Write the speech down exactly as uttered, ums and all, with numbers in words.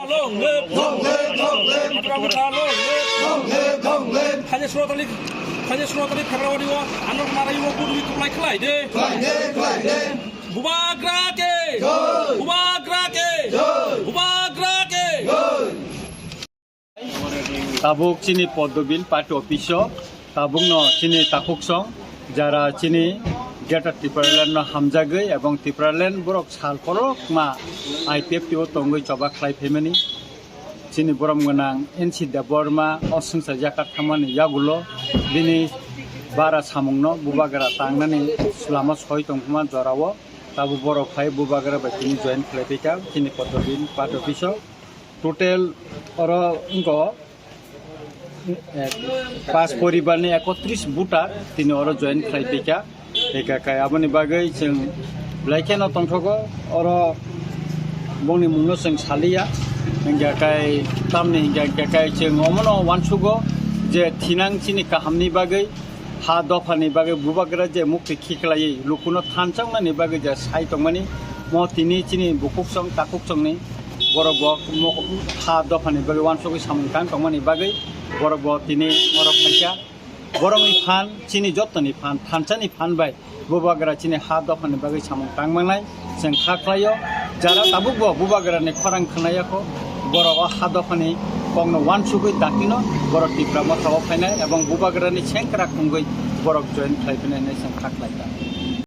Long live! Long live! Long live! Tipra Motha long live! Long live! Long live! Phainai sotoro tari, phainai sotoro tari February o ano narai o budwi kwplai khlai de. Khlai de, khlai de. Bubagra ke! Jai! Bubagra ke! Jai! Bubagra ke! Jai! Tabuk chini Podobil party office o tabukno chini takhuksong jara chini Greater Tipraland no hamjagwi ebong Tipraland borok sal kolokma I P F T o tongwi choba khlai phaimani chini borom gwnang N C Debbarma o swngchar yakat thangmani yagulo bini bara samungno bubagra tangnani lama soi tongphuma jorao tabuk borok phai bubagra bai tini join khlai phaikha chini Podobil party office o. Total oro wngkha, eh, pas poribar ni ekotris voter tini oro join khlai phaikha. Hingkha khe aboni bagwi chwng belai kheno tongthogo, oro bongni mungno chwng saliya. Hingkha khe tamni hingkha khe chwng omono uansugo je thinang chini kahamni bagwi, ha dophani bagwi bubagra je mukti khiklaiwi lukuno thanchoknani bagwi je sai tongmani, mo tini chini bukuksong takuksongni borok bo mo-, ha dophani bagwi uansugwi samung tang tongmani bagwi borok bo tini oro phaikha. Borokni phan, chini jottoni phan, thanchani phan bai bubagra chini ha dophani bagwi samung tang mangnai. Chwng kha khlaio, jara tabukbo bubagrani khorang khwnayakho, borok o ha dophani kokno uansugwi dakino borok Tipra Motha o phainai ebong bubagrani sengkrak wngwi borok join khlai phainai hinwi chwng kha khlaikha.